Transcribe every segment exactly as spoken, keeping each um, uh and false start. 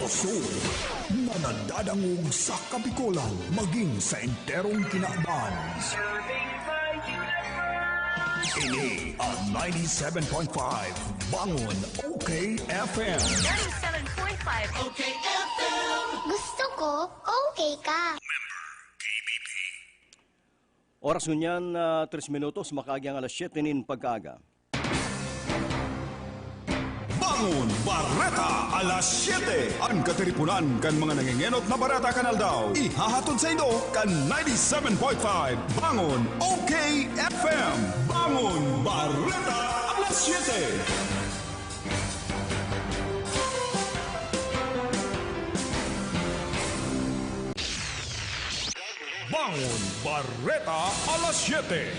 Soul na nadadangog sa Kabikolan maging sa enterong kinaban. Ini ang ninety-seven point five Bangon O K F M. Ninety-seven point five O K F M. Gusto ko, okay ka. Oras ngunyan, ah, tres minutos, makaagi ang alas siyete nin pagkaaga. Bangon Bareta, alas siyete. An katiriponan kan mga nangengenot na bareta kan aldaw, ihahatod saindo kan ninety-seven point five Bangon O K F M. Bangon Bareta, alas siyete. Bangon Bareta, alas siyete.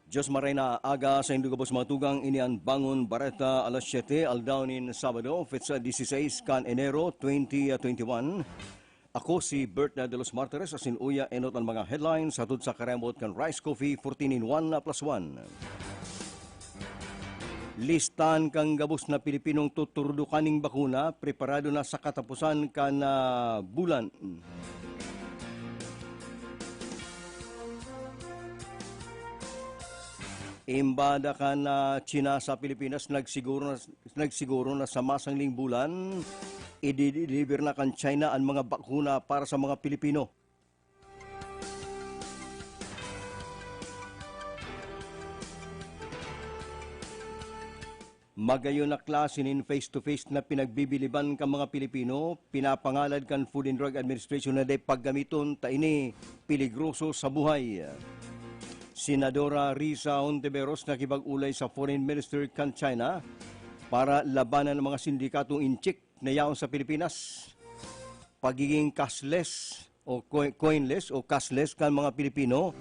Dios maray na aga saindo gabos mga tugang, ini an Bangon Bareta, alas siyete, aldaw nin Sabado, petsa dieciséis kan Enero, twenty twenty-one. Ako si Bert de los Martires, asin uya enot an mga headlines hatod sa karembot kan Rice Coffee fourteen in one plus one. Listan kan gabos na Pilipinong tuturdukan ning bakuna, preparado na sa kataposan kan, ah, bulan. Embahada kan, ah, China sa Pilipinas nagsiguro na, nagsiguro na sa masangling bulan, idideliver na kan China an mga bakuna para sa mga Pilipino. Magayon na klase nin face-to-face na pinagbibiliban kan mga Pilipino, pinapangalad kan Food and Drug Administration na dai paggamiton ta ini peligroso sa buhay. Senadora Risa Hontiveros nakipag-olay sa Foreign Minister kan China para labanan ang mga sindikatong inchik na yaon sa Pilipinas. Pagiging cashless o coin-, coinless o cashless kan mga Pilipino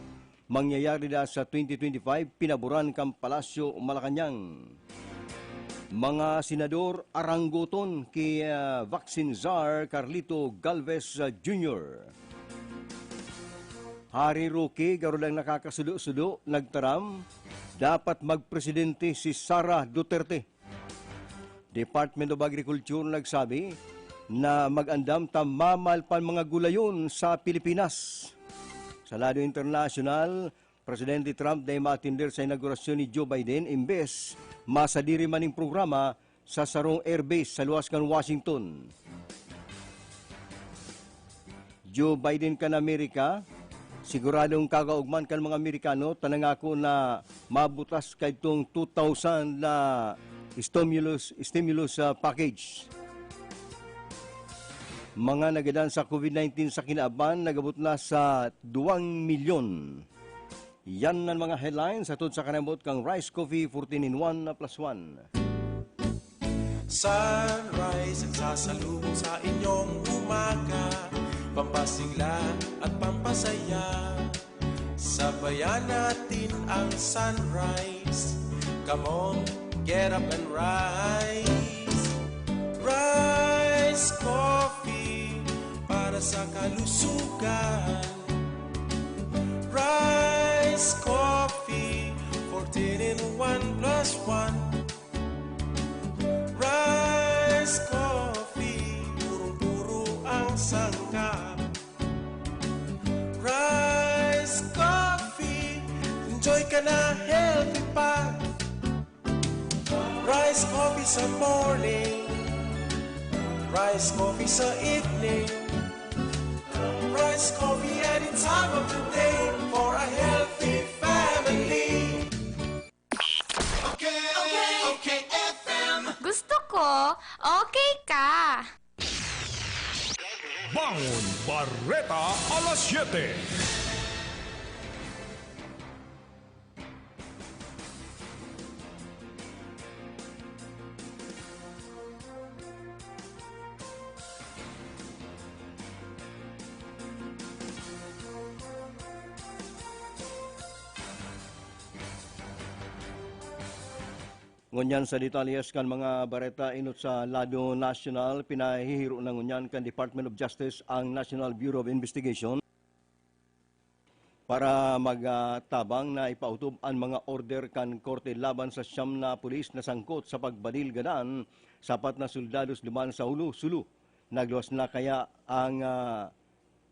mangyayari na sa twenty twenty-five, pinaboran kan Palasyo Malacañang. Mga senador aranggoton ki, ah, vaccine czar Carlito Galvez, ah, Junior. Harry Roque, garo lang nakakasudo-sudo, nagtaram, dapat magpresidente si Sara Duterte. Department of Agriculture nagsabi na mag-andam ta mamal pan mga gulayon sa Pilipinas. Sa lado internasyonal, Presidente Trump dai maatender sa inaugurasyon ni Joe Biden, imbes masadiri man ning programa sa sarong airbase sa luwas kan Washington. Joe Biden kan Amerika, siguradong kakaogman kan mga Amerikano ta nangako na mabutas kaidtong two thousand na stimulus, stimulus, ah, package. Mga nagadan sa COVID nineteen sa kinaban nagabot na sa duwang milyon. Yan an mga headlines hatod sa kanabot kan Rice Coffee fourteen in one plus one. Sunrise ang sasalubong sa inyong umaga, pampasigla at pampasaya. Sabayan natin ang sunrise. Come on, get up and rise. Rice Coffee para sa kalusugan. Rice Coffee, fourteen in one plus one. Rice Coffee, purong-puro ang sangkap. Rice Coffee, enjoy ka na, healthy pa. Rice Coffee sa morning, Rice Coffee sa evening, Rice Coffee any time of the day for a healthy family. Okay, okay, okay, F M. Gusto ko, okay ka. Bangon Bareta, alas siyete. Ngunyan sa detalles kan mga bareta inot sa lado nasyonal, pinahihiro na ngunyan kan Department of Justice ang National Bureau of Investigation para magtabang na ipautob an mga order kan korte laban sa siyam na pulis na sangkot sa pagbadil gadan sa apat na soldados duman sa Hulo, Sulu. Nagluwas na kaya ang, ah,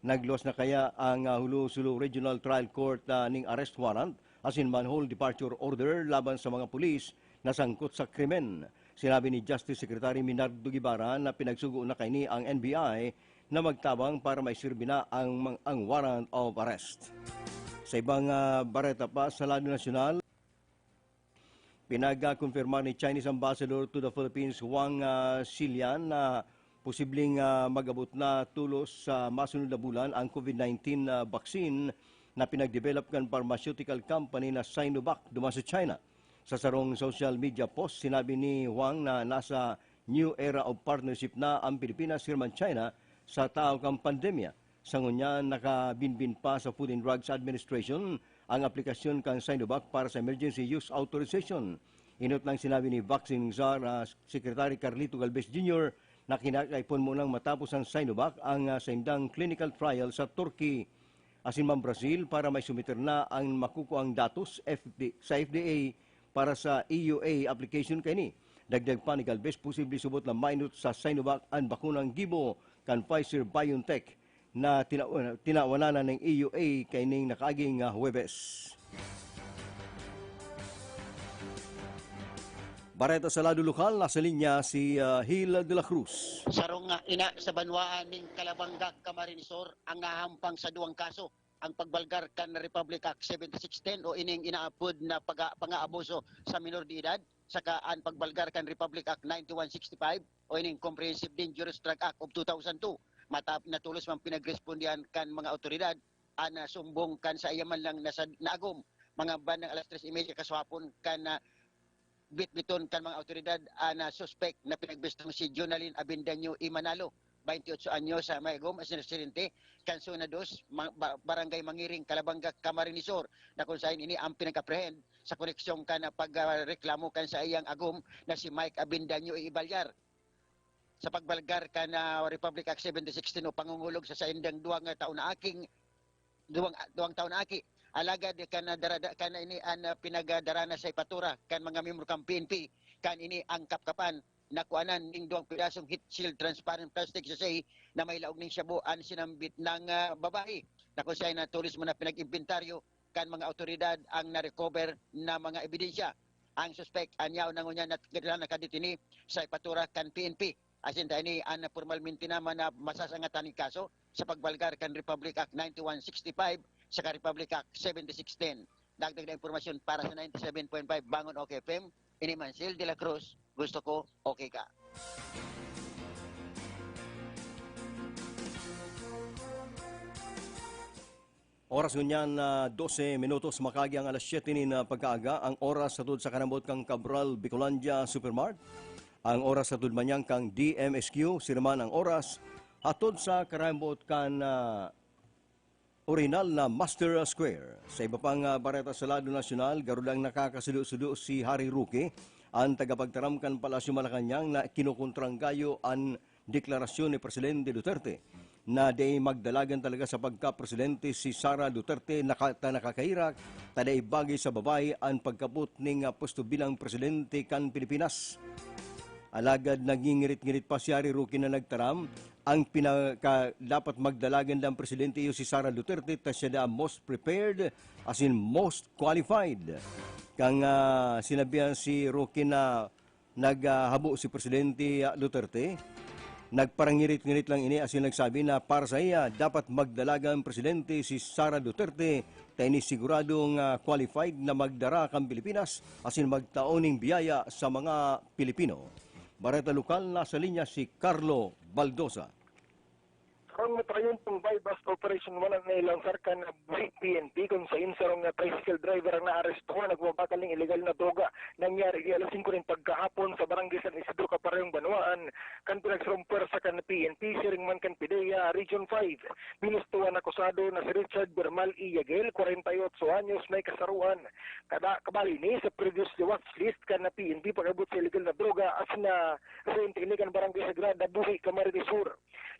nagluwas na kaya ang, ah, Hulo, Sulu Regional Trial Court, ah, ning arrest warrant asin manhole departure order laban sa mga pulis na sangkot sa krimen. Sinabi ni Justice Secretary Minardo Guevara na pinagsugo na kaini ang N B I na magtabang para maisirbi na ang, ang warrant of arrest. Sa ibang, ah, bareta pa sa lado nasyonal, pinagkumpirma ni Chinese Ambassador to the Philippines Wang, ah, Xilian na posibleng, ah, mag-abot na tolos sa masunod na bulan ang COVID nineteen, ah, vaccine na pinagdevelop kan pharmaceutical company na Sinovac duman sa China. Sa sarong social media post, sinabi ni Wang na nasa new era of partnership na ang Pilipinas sirman China sa tahaw kan pandemya. Sa ngunyan, nakabinbin pa sa Food and Drugs Administration ang aplikasyon kan Sinovac para sa emergency use authorization. Inot lang sinabi ni Vaccine Czar, ah, Secretary Carlito Galvez Junior na kinakaipon munang matapos ang Sinovac ang, ah, saindang clinical trial sa Turkey asin man Brazil para may sumiter na ang makukuang datos F D, sa F D A para sa E U A application kaini. Dagdag pa ni Galvez, posible subot na mainot sa Sinovac an bakunang gibo kan Pfizer-BioNTech na tina-, tinawanan na ning E U A kaining nakaaging, ah, Huwebes. Bareta sa lado lokal, nasa linya si, ah, Hil de la Cruz. Sarong, ah, ina sa banwaan ning Calabanga, Camarines Sur ang nahampang sa duwang kaso, ang pagbalgar kan Republic Act seventy-six ten o ining inaapod na paga-, pang-aabuso sa minor de edad, saka an pagbalgar kan Republic Act ninety-one sixty-five o ining Comprehensive Dangerous Drug Act of two thousand two. Matap-, natolos man pinagrespondihan kan mga awtoridad an, ah, sumbong kan saiya man lang nasa-, naagom mga bandang alas tres y media kasuhapon kan, ah, bitbiton kan mga awtoridad an, ah, suspek na pinagbistong si Jonalyn Avendaño y Manalo, twenty-eight anyos, ah, may agom asin residente kan Zona dos, ma-, ba-, Barangay Mangiring, Calabanga, Camarines Sur, na kung saen ini ang pinag-apprehend sa koneksyon kan, ah, pagreklamo kan saiyang agom na si Mike Avendaño y Ibalyar. Sa pagbalgar kan, ah, Republic Act seventy-six ten o pangungulog sa saindang duwang, ah, taon na aking, duwang, duwang taon na aki. Alagad kan, ah, darada-, kan ini an, ah, pinagdarana sa ipatura kan mga miyembro kan P N P, kan ini ang kapkapan, nakuanan ning duwang pirasong heat shield transparent plastic sachet na may laog ning shabu an sinambit ng, ah, babae, na kung siya ay natulis mo na pinag-imbentaryo kan mga awtoridad ang na-recover na mga ebidensya. Ang suspek, an yaon na ngunyan nat-, nakadetini sa ipatura kan P N P. Asin ta ini an pormalmente naman na masasangatan ning kaso sa pagbalgar kan Republic Act ninety-one sixty-five saka Republic Act seventy-six ten. Dagdag na impormasyon para sa ninety-seven point five Bangon OK F M, ini man si Hil de la Cruz, gusto ko, okay ka. Oras ngunyan na dose minutos, makaagi ang alas siyete nin, ah, pagkaaga. Ang oras hatod sa kanabot kan Cabral Bicolandia Supermart. Ang oras hatod man yan kan D M S Q, siring man ang oras hatod sa kanabot kan, ah, orihinal na Master Square. Sa iba pang, ah, bareta sa lado nasyonal, garo lang nakakasudo-sudo si Harry Roque, an tagapagtaram kan Palasyo Malacañang, na kinokontrang gayo an deklarasyon ni Presidente Duterte na dai magdalagan talaga sa pagkapresidente si Sara Duterte, naka-, ta nakakaherak ta dai bagay sa babae an pagkapot ning, ah, pwesto bilang presidente kan Pilipinas. Alagad nangingirit-ngirit pa si Harry Roque na nagtaram, ang pinaka dapat magdalagan lang presidente iyo si Sara Duterte, ta siya na ang most prepared, as in most qualified. Kang, ah, sinabihan si Roque na naghabo si Presidente, ah, Duterte, nagparangirit-ngirit lang ini asin nagsabi na para sa iya, dapat magdalagan presidente si Sara Duterte, ta ini siguradong, ah, qualified na magdara kan Pilipinas asin magtao ning biyaya sa mga Pilipino. Bareta lokal, nasa linya si Carlo Baldosa. Triumphant Buy-Bust Operation wala na ilansar kan P N P, kung sain sarong nga tricycle driver ang naarestuhan nagbabakal ning illegal na droga. Nangyari ini alas singko nin pagkahapon sa Barangay San Isidro, Kaparehong Banwaan, kan pinagsarong pwersa kan P N P siring man kan PDEA Region five. Binusto an akusado na si Richard Bermal Iyagel, kwarenta y otso anyos, may kasaroan. Kada kabali ni sa previous watch list kan P N P pag-abot sa illegal na droga asin na rente ini kan Barangay Sagrada, Buhi, Camarines Sur.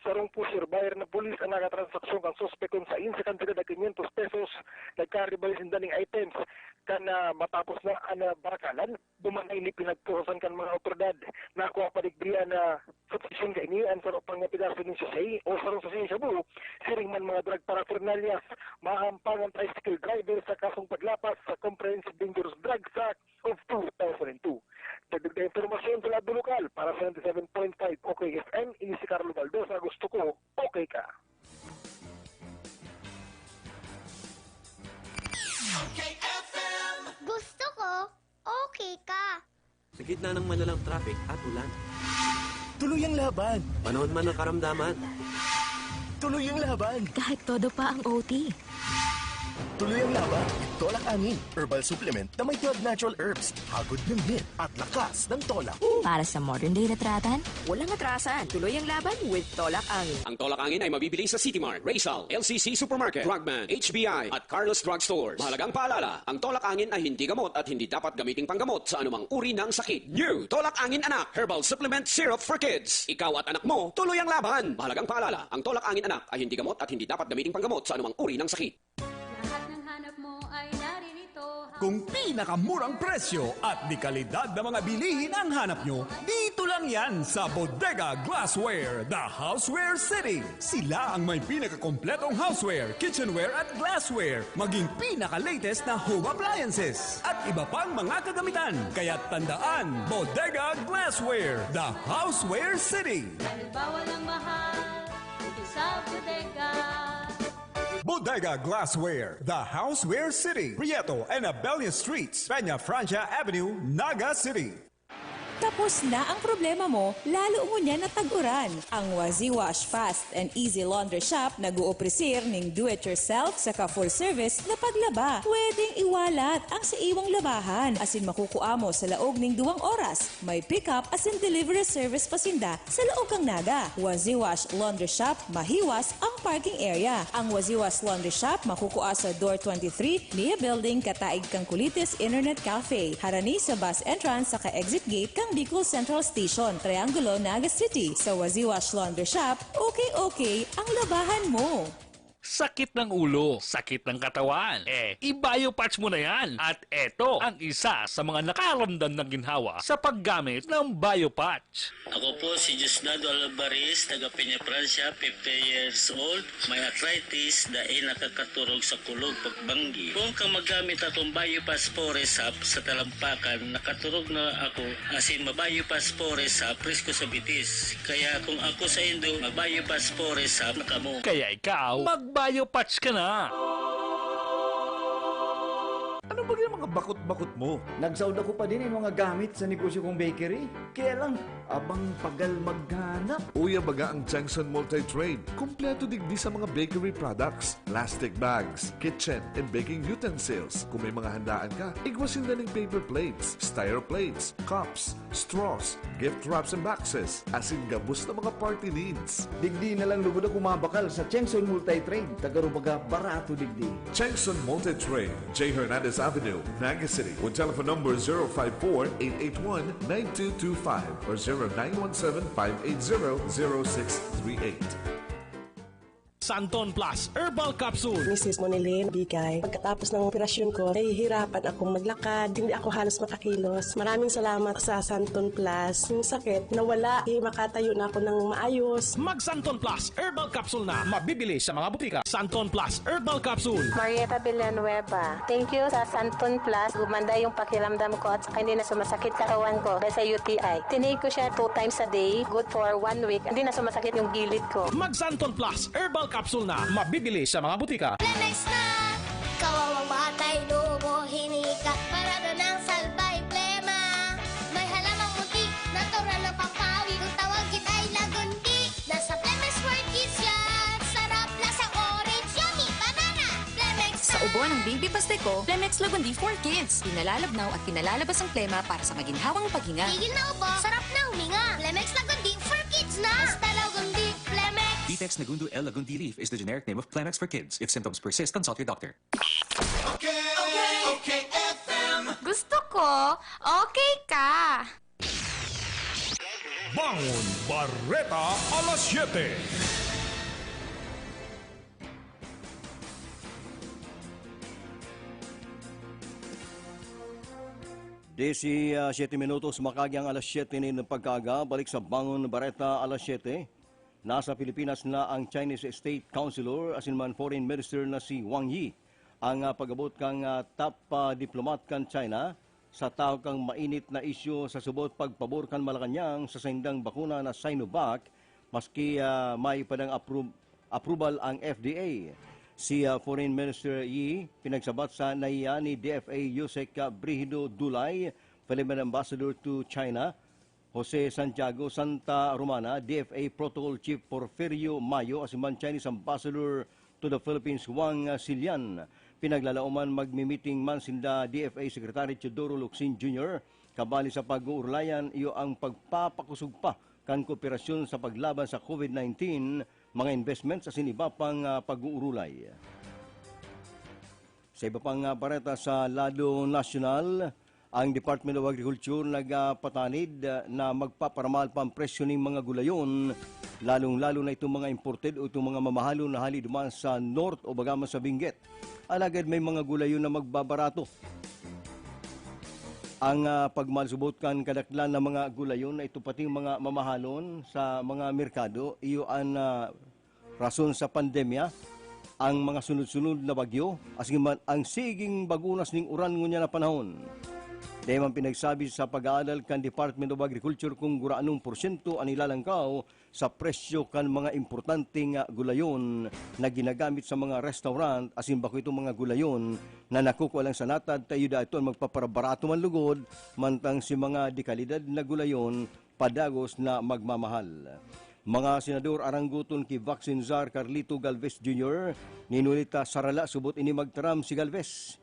Sarong pusher buyer na pulis ang nakatransaksyon kan suspek kun sain sa kantidad na quinientos pesos, nagkaribal sinda ning items. Kan, ah, matapos na an, ah, barakalan, duman na ini pinagturosan kan mga awtoridad. Nakuha pa digdi an, ah, suspesyon kaini an saro pang nga pedaso nin sisay o sarong sisay shabu, siring man mga drug paraphernalias. Maampang ang tricycle driver sa kasong paglapas sa Comprehensive Dangerous Drugs Act of two thousand and two. Dagdag na impormasyon sa lado lokal para sa ninety-seven point five O K F M, ini si Carlo Baldosa, gusto ko, okay ka. Gusto ko, okay ka. Sa gitna ng malalang traffic at ulan. Tuloy ang laban! Panahon man ng karamdaman. Tuloy ang laban! Kahit todo pa ang O T. Tuloy ang laban with Tolak Angin, herbal supplement na may twelve natural herbs, hagod ng hit at lakas ng tolak. Para sa modern day na tratan, Walang atrasan. Tuloy ang laban with Tolak Angin. Ang Tolak Angin ay mabibili sa City Mart, Rizal, L C C Supermarket, Drugman, H B I, at Carlos Drug Stores. Mahalagang paalala, ang Tolak Angin ay hindi gamot at hindi dapat gamiting panggamot sa anumang uri ng sakit. New Tolak Angin Anak Herbal Supplement Syrup for Kids. Ikaw at anak mo, tuloy ang laban. Mahalagang paalala, ang Tolak Angin Anak ay hindi gamot at hindi dapat gamiting panggamot sa anumang uri ng sakit. Lahat ng hanap mo ay naririto. Kung pinakamurang presyo at de kalidad na mga bilihin ang hanap nyo, dito lang yan sa Bodega Glassware, The Houseware City. Sila ang may pinakakompletong houseware, kitchenware at glassware, maging pinaka-latest na home appliances at iba pang mga kagamitan. Kaya tandaan, Bodega Glassware, The Houseware City. Dahil bawal ang mahal dito sa bodega. Bodega Glassware, The Houseware City, Prieto and Abella Streets, Peña Francia Avenue, Naga City. Tapos na ang problema mo, lalo ngunyan na tag-uran. Ang Waziwash Fast and Easy Laundry Shop nag-oofrecer ning do-it-yourself saka full-service na paglaba. Pwedeng iwalat ang sa iwang labahan asin makukua mo sa laog ning duwang oras. May pick-up asin delivery service pa sinda sa laog kan Naga. Waziwash Laundry Shop, mahiwas ang parking area. Ang Waziwash Laundry Shop makukua sa Door twenty-three, Nia Building, kataig kan Kulitis Internet Cafe. Harani sa bus entrance saka exit gate kan Bicol Central Station, Triangulo, Naga City. Sa Waziwash Laundry Shop, okay-okay ang labahan mo. Sakit ng ulo, sakit ng katawan. Eh, i-biopatch mo na yan. At eto ang isa sa mga nakaramdam ng ginhawa sa paggamit ng biopatch. Ako po si Diosdado Alvarez, taga Peña Francia, fifty years old. May arthritis, dai nakakaturog sa kulog pagbanggi. Kung ka magamit akong Biopas Forest Hub sa talampakan, nakaturog na ako, asin mabayupas Forest Hub, presko sa bitis. Kaya kung ako sa indo, mabayupas Forest Hub na kamo. Kaya ikaw, mag-biopatch ka na! Ano ba yung mga bakot-bakot mo? Nagsaod ako pa din yung mga gamit sa negosyo kong bakery. Kaya lang, abang pagal maghanap. Uya baga ang Changson Multi-Trade. Kompleto digdi sa mga bakery products, plastic bags, kitchen and baking utensils. Kung may mga handaan ka, igwa sinda ning paper plates, styro plates, cups, straws, gift wraps and boxes, asin gabos na mga party needs. Digdi na lang lugod ako mabakal sa Chengson Multi-Trade. Tagarubaga, barato digdi. Chengson Multi-Trade, J Hernandez Avenue, Naga City. With telephone number zero five four, eight eight one, nine two two five or zero nine one seven, five eight zero, zero six three eight. Santon Plus Herbal Capsule. Misis Monilin Bigay, pagkatapos ng operasyon ko, nahihirapan akong maglakad. Hindi ako halos makakilos. Maraming salamat sa Santon Plus. Yung sakit, nawala. Eh, makatayo na ako ng maayos. Mag Santon Plus Herbal Capsule na. Mabibili sa mga butika. Santon Plus Herbal Capsule. Marieta Villanueva. Thank you sa Santon Plus. Gumanda yung pakiramdam ko at saka hindi na sumasakit katawan ko dahil sa U T I. Tinake ko siya two times a day. Good for one week. Hindi na sumasakit yung gilid ko. Mag Santon Plus Herbal Capsule na. Mabibili sa mga butika. Lemex na! Kawawang batay, lobo, hinika. Parado ng salbay, plema. May halamang munti, natural na pampawi. Kung tawag kita ay lagundi. Nasa Lemex Fortifications. Buwan ng Baby Pasteco, Plemex Lagundi for Kids. Pinalalabnaw at pinalalabas ang plema para sa maginhawang paghinga. Tigil na ubo, sarap na huminga. Plemex Lagundi for Kids na. Basta Lagundi, Plemex. Ditex Nagundu L Lagundi leaf is the generic name of Plemex for Kids. If symptoms persist, consult your doctor. Okay, okay, okay, F M. Gusto ko, okay ka. Bangon Bareta alas siyete. Desi, ah, siyete minutos, makagi ang alas siyete nin pagkaaga. Balik sa Bangon Bareta alas siyete. Nasa Pilipinas na ang Chinese State Councilor, asin man Foreign Minister na si Wang Yi. Ang, ah, pag-abot kan, ah, top, ah, diplomat kan China sa tahaw kan mainit na isyu sa subot pagpabor kan Malacañang sa saindang bakuna na Sinovac, maski, ah, may padang approve approval ang F D A. Si, ah, Foreign Minister Yi pinagsabat sa NAIA ni D F A USEC, ah, Brigido Dulay, Philippine Ambassador to China, Jose Santiago Santa Romana, D F A Protocol Chief Porfirio Mayo, asin man Chinese Ambassador to the Philippines Wang Silian. Pinaglalaoman magmi-meeting man sinda D F A Secretary Teodoro Locsin Junior, kabali sa pag-uurulayan iyo ang pagpapakusog pa kan kooperasyon sa paglaban sa COVID nineteen, mga investments asin iba pang, ah, pag-uurulay. Sa iba pang, ah, bareta sa lado nasyonal, ang Department of Agriculture nagpatanid, ah, na magpaparamahal pa ang presyo ning mga gulayon, lalong-lalo na itong mga imported o itong mga mamahalon na hali duman sa North o baga man sa Benguet. Alagad may mga gulayon na magbabarato. Ang, ah, pagmalsubot kan kadaklan na mga gulayon na ito pating mga mamahalon sa mga merkado, iyo an, ah, rason sa pandemya, ang mga sunod-sunod na bagyo, asin man ang siging bagunas ning uran ngunyan na panahon. Dai man pinagsabi sa pag-aadal kan Department of Agriculture kung guraanong porsyento an ilalangkaw sa presyo kan mga importanteng, ah, gulayon na ginagamit sa mga restaurant, asin bako itong mga gulayon na nakukua lang sa natad, ta iyo dai ito an magpaparabarato man lugod, mantang si mga dekalidad na gulayon padagos na magmamahal. Mga senador aranggoton ki Vaccine Czar Carlito Galvez Junior, ninulita sarala subot ini magtaram si Galvez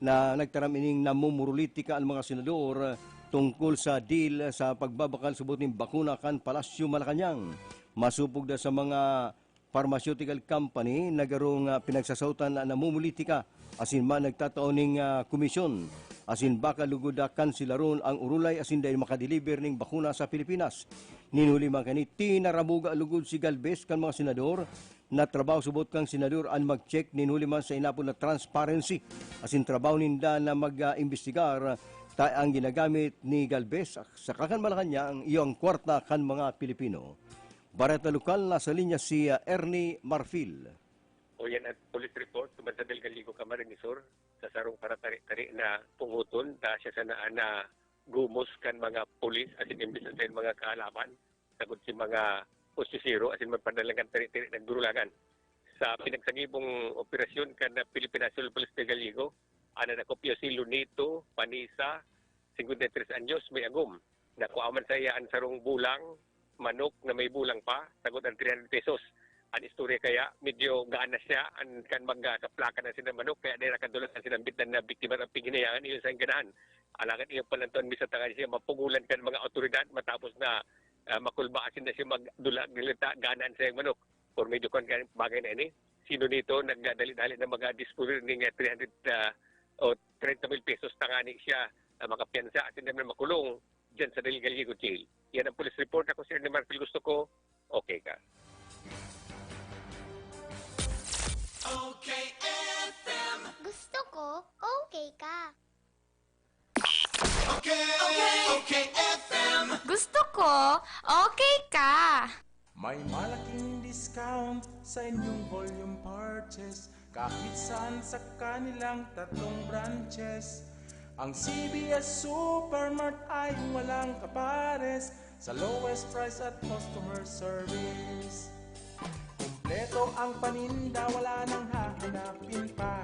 na nagtaram ining namumurolitika an mga senador tungkol sa deal sa pagbabakal subot nin bakuna kan Palasyo Malacañang. Masupog da sa mga pharmaceutical company na garong, ah, pinagsasautan na namumulitika asin man nagtatao ning, ah, komisyon. Asin baka lugod na kansilaron ang urulay asin dai makadeliver ning bakuna sa Pilipinas. Nin huli man kani, tinarabuga lugod si Galvez kan mga senador na trabaho subot kan senador an mag-check nin huli man sa inapod na transparency. Asin trabaho ninda na mag-imbestigar ta ang ginagamit ni Galvez sa kakan Malacañang iyo ang kwarta kan mga Pilipino. Bareta Lokal, nasa linya si, ah, Ernie Marfil. O yan ang police report, Comandante Galigo Camarines Sur, sa sarong paratari-tari na punguton, ta siya sana na gumos kan mga pulis, asin imbis na sa mga kaalaman, sagod si mga postisero, asin magpadalangan tari-tari nagdurulagan. Sa pinagsagibong operasyon kan Philippine National Police de Galigo, ana na kopya si Lunito Panisa, singkwenta y tres anyos, may agom. Nakuha man sa iya an sarong bulang, manok na may bulang pa, sagod ang three hundred pesos. An istorya kaya, medyo ganas siya, an kan magkaplakan ang sinang manok, kaya dahil nakadulot ang sinambit na biktima ng pighinayangan, iyon sa ganahan. Alagad iyon palantuan, bisa tangan siya, mapugulan kan mga otoridad, matapos na ah, makulba asin na siya magdula, gilita, ganan sa iyang manok. Por medyo kan kan bagay na ini, sino nito nagdadali-dali na mga disponer ning, ah, three hundred, ah, o treinta mil pesos tangani siya, ah, makapiyansa asin naman makulong diyan sa Del Gallego Jail. Yan ang police report. Ako si Ernie Marfil, gusto ko, okay ka. Okay, F M. Gusto ko, okay ka. Okay, okay, okay, F M. Gusto ko, okay ka. May malaking discount sa inyong volume purchase kahit saan sa kanilang tatlong branches. Ang C B S Supermart ay walang kapares sa lowest price at customer service. Kompleto ang paninda, wala nang hahanapin pa.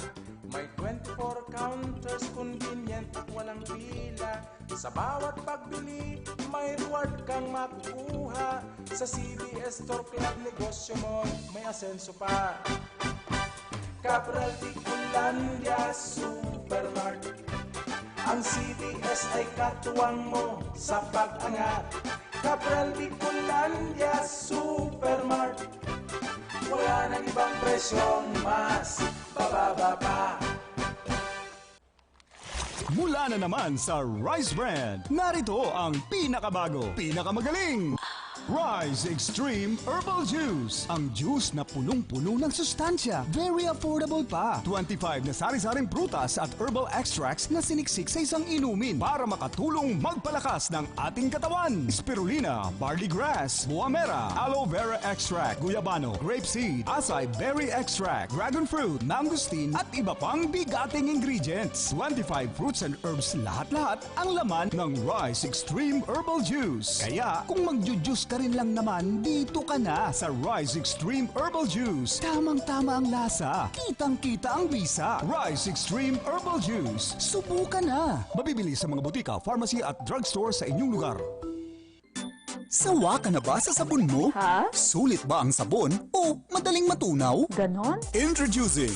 May twenty-four counters, convenient at walang pila. Sa bawat pagbili, may reward kang makukuha. Sa C B S Store Club, negosyo mo may asenso pa. Cabral Bicolandia Supermart. Ang C B S ay katuwang mo sa pag-angat. Cabral Bicolandia Supermart. Wala nang ibang presyong mas bababa pa. Mula na naman sa Rice Brand, narito ang pinakabago, pinakamagaling Rice Extreme Herbal Juice. Ang juice na punong-puno ng sustansya, very affordable pa. Twenty-five na sari-saring prutas at herbal extracts na siniksik sa isang inumin para makatulong magpalakas ng ating katawan. Spirulina, barley grass, buamera, aloe vera extract, guyabano, grape seed, acai berry extract, dragon fruit, mangosteen, at iba pang bigating ingredients. Twenty-five fruits and herbs lahat-lahat ang laman ng Rice Extreme Herbal Juice. Kaya kung magju-juice ka rin lang naman, dito ka na sa Rice Extreme Herbal Juice. Tamang-tama ang lasa, kitang-kita ang bisa. Rice Extreme Herbal Juice. Subukan na! Mabibili sa mga butika, pharmacy at drugstore sa inyong lugar. Sawa ka na ba sa sabon mo? Ha? Sulit ba ang sabon o madaling matunaw? Ganon? Introducing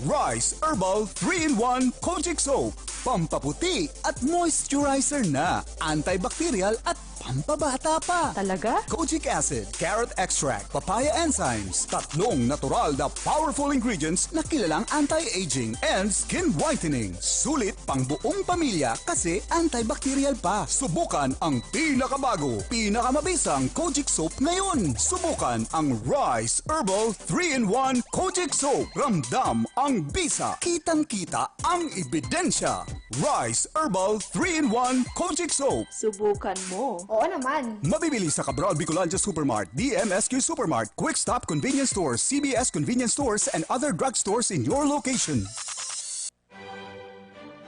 Rice Herbal three-in-one Kojic Soap. Pampaputi at moisturizer na, antibacterial at pampabata pa. Talaga? Kojic acid, carrot extract, papaya enzymes, tatlong natural na powerful ingredients na kilalang anti-aging and skin whitening. Sulit pang buong pamilya kasi antibacterial pa. Subukan ang pinakabago, pinakamabisang Kojic Soap ngayon. Subukan ang Rice Herbal three-in-one Kojic Soap. Ramdam ang bisa. Kitang-kita ang ebidensya. Rice Herbal three-in-one Kojic Soap. Subukan mo. Oo naman. Mabibili sa Cabral Bicolandia Supermart, D M S Q Supermart, Quick Stop Convenience Stores, C B S Convenience Stores, and other drugstores in your location.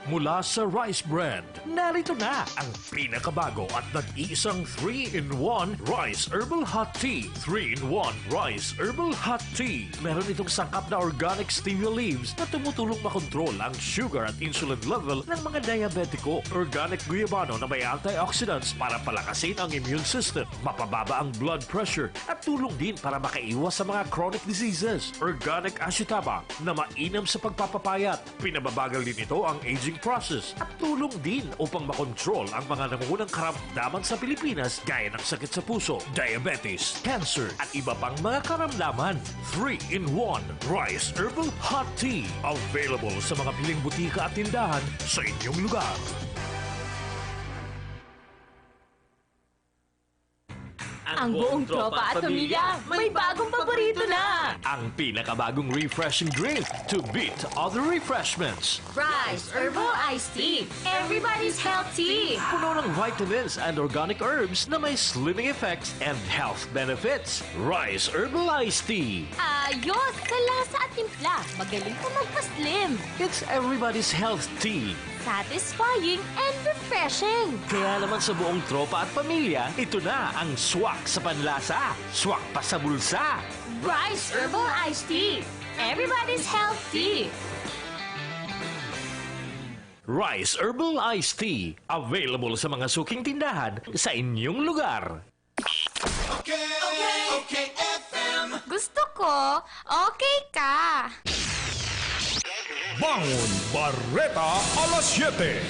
Mula sa Rice Brand, narito na ang pinakabago at nag-iisang three-in-one Rice Herbal Hot Tea. Three-in-one Rice Herbal Hot Tea. Meron itong sangkap na organic stevia leaves na tumutulong makontrol ang sugar at insulin level ng mga diabetiko. Organic guyabano na may antioxidants para palakasin ang immune system, mapababa ang blood pressure, at tulong din para makaiwas sa mga chronic diseases. Organic ashitaba na mainam sa pagpapapayat. Pinababagal din ito ang aging process at tulong din upang makontrol ang mga nangungunang karamdaman sa Pilipinas gaya ng sakit sa puso, diabetes, cancer at iba pang mga karamdaman. Three-in-one Rice Herbal Hot Tea. Available sa mga piling butika at tindahan sa inyong lugar. Ang buong tropa at pamilya, may bagong paborito na! Ang pinakabagong refreshing drink to beat other refreshments. Rice Herbal Iced Tea. Everybody's healthy. Puno ng vitamins and organic herbs na may slimming effects and health benefits. Rice Herbal Iced Tea. Ayos! Sa lasa at timpla, magaling pa magpa-slim. It's everybody's health tea. Satisfying and refreshing. Kaya naman sa buong tropa at pamilya, ito na ang swak sa panlasa, swak pa sa bulsa. Rice Herbal Iced Tea. Everybody's healthy. Rice Herbal Iced Tea. Available sa mga suking tindahan sa inyong lugar. Okay, okay, okay, F M. Gusto ko, okay ka. Bangon Bareta alas siyete.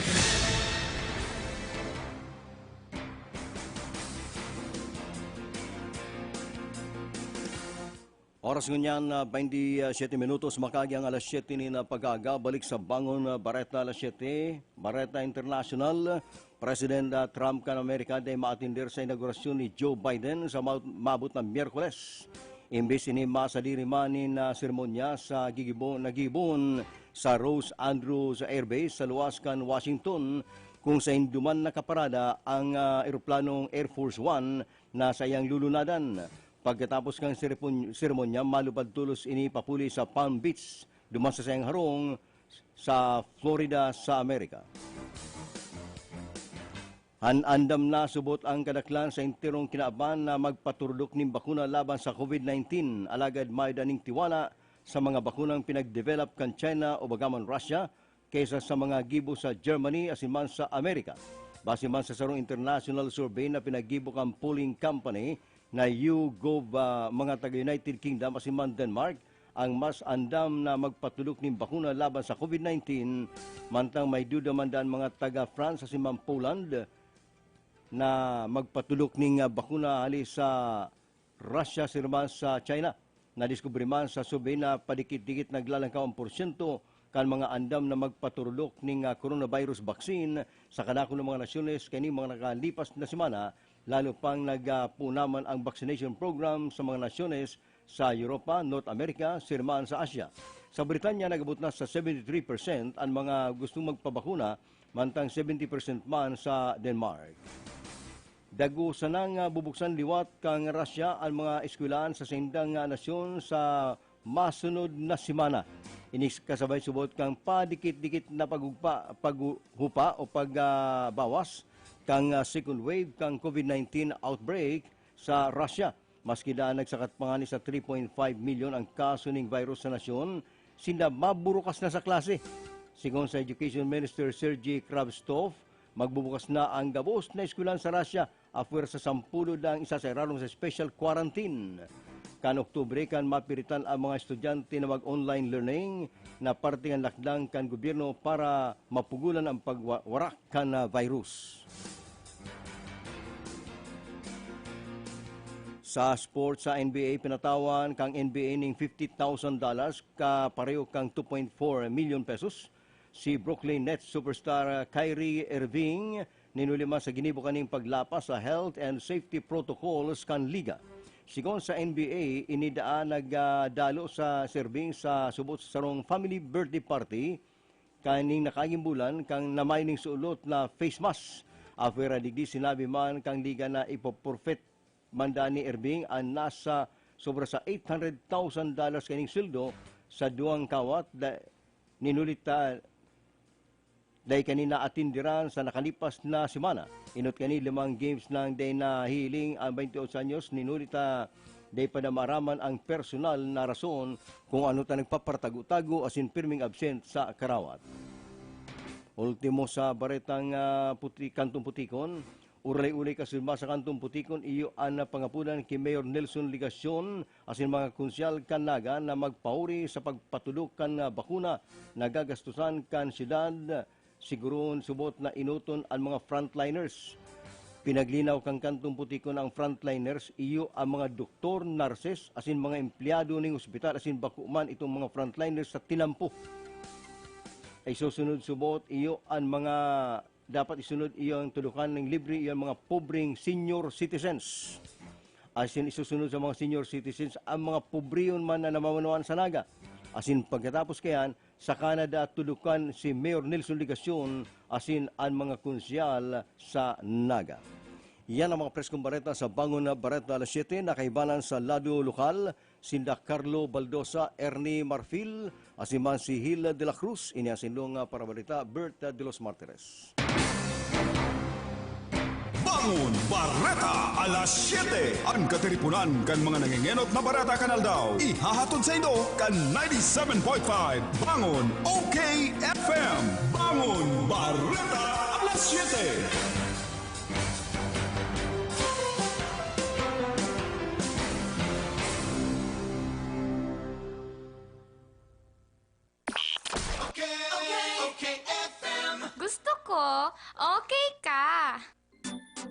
Oras ngunyan, ah, baynti siyete minutos, makagi ang alas siyete nin, ah, pag-aaga. Balik sa Bangon, ah, Bareta alas siyete, Bareta International. President, ah, Trump kan Amerika dai maatender sa inaugurasyon ni Joe Biden sa ma-, maabot na Miyerkules. Imbis ini, masadiri man nin, ah, seremonya sa gigibo-, nagibohon sa Rose Andrews Air Base sa luwas kan Washington, kung saen duman nakaparada ang, ah, eroplanong Air Force One na saiyang lulunadan. Pagkatapos kan serepon-, seremonya, malupad tolos ini papuli sa Palm Beach, duman sa saiyang harong sa Florida sa Amerika. An andam na subot ang kadaklan sa enterong kinaban na magpaturudok nin bakuna laban sa COVID nineteen, alagad mayda ning tiwala sa mga bakunang pinagdevelop kan China o bagaman Russia kaysa sa mga gibo sa Germany asin man sa Amerika. Base man sa sarong international survey na pinaggibo kan polling company na YouGov, ah, mga taga United Kingdom asin man Denmark, ang mas andam na magpatulok nin bakuna laban sa COVID nineteen, mantang may duda man daa an mga taga France asin man Poland na magpatulok ning, ah, bakuna hali sa Russia sirman sa China. Nadiskubre man sa survey na padikit-dikit naglalangkaw ang porsyento kan mga andam na magpaturulok ning, ah, coronavirus vaccine sa kadakul na mga nasyones kaning mga nakalipas na semana, lalo pang nagpunaman ang vaccination program sa mga nasyones sa Europa, North America, sirman sa Asia. Sa Britanya, nag-abot na sa seventy-three percent an mga gustong magpabakuna, mantang seventy percent man sa Denmark. Dago sana nga bubuksan liwat kan Russia an mga eskwelahan sa saindang, ah, nasyon sa masunod na semana. Ini kasabay subot kan padikit-dikit na paghupa, paghupa o pagbawas kan, ah, second wave kan COVID nineteen outbreak sa Russia. Maski daa nagsakat pa ngani sa three point five milyon ang kaso ning virus sa nasyon, sinda maburukas na sa klase. Sigon sa Education Minister Sergei Kravtsov, magbubukas na ang gabos na eskwelahan sa Russia, apwera sa sampulo daang isa sa irarom sa special quarantine. Kan Oktubre kan mapiritan ang mga estudyante na mag-online learning na parte kan lakdang kan gobyerno para mapugolan ang pagwarak kan, ah, virus. Sa sports, sa N B A, pinatawan kan N B A ning fifty thousand dollars, kapareho kan two point four million pesos, si Brooklyn Nets superstar Kyrie Irving, ninuli man sa ginibo kaning paglapas sa health and safety protocols kan liga. Sigon sa N B A, ini daa nagdalo sa Irving sa subot sa sarong family birthday party kaning nakaaging bulan kan namayo ning sulot na face mask. Apwera digdi, sinabi man kan liga na ipoporfeit man daa ni Irving an nasa sobra sa eight hundred thousand dollars kaning sweldo sa duwang kawat da, ninuli ta dai kani naatindiran sa nakalipas na semana. Inot kani limang games nang dai nahihiling ang twenty-eight anyos, ninuli ta dai pa na maaraman ang personal na rason kung ano ta nagpapartago-tago asin pirming absent sa karawat. Ultimo sa baretang, ah, puti-, kantong putikon, Urlay-ulay kasunod sa kantong putikon, iyo an pangapudan ki Mayor Nelson Legacion asin mga konsyal kan Naga na magpauri sa pagpatulok kan, ah, bakuna na gagastusan kan syudad. Siguroon subot na enoton an mga frontliners. Pinaglinaw kan kantong putikon ang frontliners, iyo ang mga doktor, nurses, asin mga empleyado ning ospital asin bako man itong mga frontliners sa tinampo. Isusunod subot, iyo an mga dapat isunod iyo ang tudukan ning libre, iyo ang mga pobreng senior citizens. Asin isusunod sa mga senior citizens ang mga pobrehon man na namamanuan sa Naga. Asin pagkatapos kayan, saka na da tudukan si Mayor Nelson Legacion asin an mga konsyal sa Naga. Yan ang mga preskong bareta sa Bangon na Bareta Alas Siyete, na kaibanan sa lado lokal, sinda Carlo Baldosa, Ernie Marfil, asin man si Hil de la Cruz. Ini an saindong, ah, parabalita, Bert de los Martires. Bangon Bareta Alas Siyete, an katiriponan kan mga nangengenot na bareta kan aldaw. Ihahatod saindo kan ninety-seven point five Bangon O K F M. Bangon Bareta Alas Siyete. Gusto ko, okay